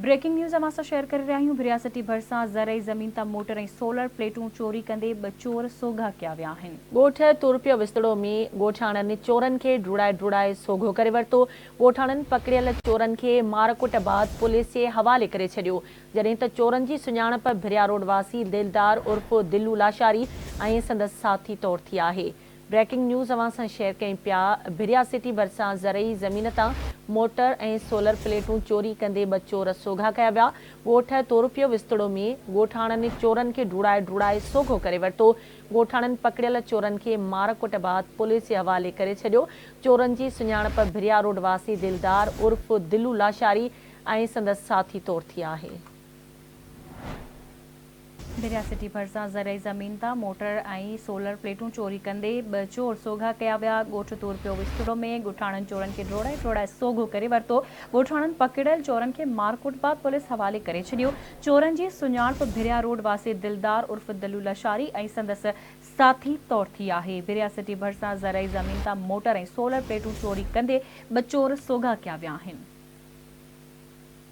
Breaking news اوهان سان share ڪري رهيا آهيون ڀريا سٽي ڀرسان زرعي زمين تان موٽر ۽ سولر پليٽون چوري ڪندي ٻه چور سوگها ڪيا ويا آهن. ڳوٺ تورپيو وستڙو ۾ ڳوٺاڻن چورن کي ڊوڙائي ڊوڙائي سوگهو ڪري ورتو، ڳوٺاڻن پڪڙيل چورن کي مارڪٽ بعد پوليس جي حوالي ڪري ڇڏيو، جڏهن ته چورن جي سڃاڻپ ڀريا روڊ واسي دلدار عرف دلو لاشاري ۽ سندس ساٿي طور ٿي آهي. بريڪنگ نيوز اوهان سان شيئر ڪيون پيا ڀريا سٽي ڀرسان زرعي زمين تان موٽر ۽ سولر پليٽون چوري ڪندي ٻه چور سوگها ڪيا ويا ڳوٺ تورپيو وستڙو ۾ ڳوٺاڻن چورن کي ڊوڙائي ڊوڙائي سوگهو ڪري ورتو ڳوٺاڻن پڪڙيل چورن کي مار ڪٽ بعد پوليس جي حوالي ڪري ڇڏيو چورن جي سڃاڻپ ڀريا روڊ واسي دلدار عرف دلو لاشاري ۽ سندس ساٿي طور ٿي آهي. ڀريا سٽي ڀرسان زرعي زمين تان موٽر ۽ سولر پليٽون چوري ڪندي ٻه چور سوگها ڪيا ويا، ڳوٺ تورپيو وستڙو ۾ ڳوٺاڻن چورن کي ڊوڙائي ڊوڙائي سوگهو ڪري ورتو، ڳوٺاڻن پڪڙيل چورن کي مارڪٽ بعد پوليس حوالي ڪري ڇڏيو، چورن جي سڃاڻپ ڀريا روڊ واسي دلدار عرف دلو لاشاري ۽ سندس ساٿي طور ٿي آهي، ڀريا سٽي ڀرسان زرعي زمين تان موٽر ۽ سولر پليٽون چوري ڪندي ٻه چور سوگها ڪيا ويا آهن.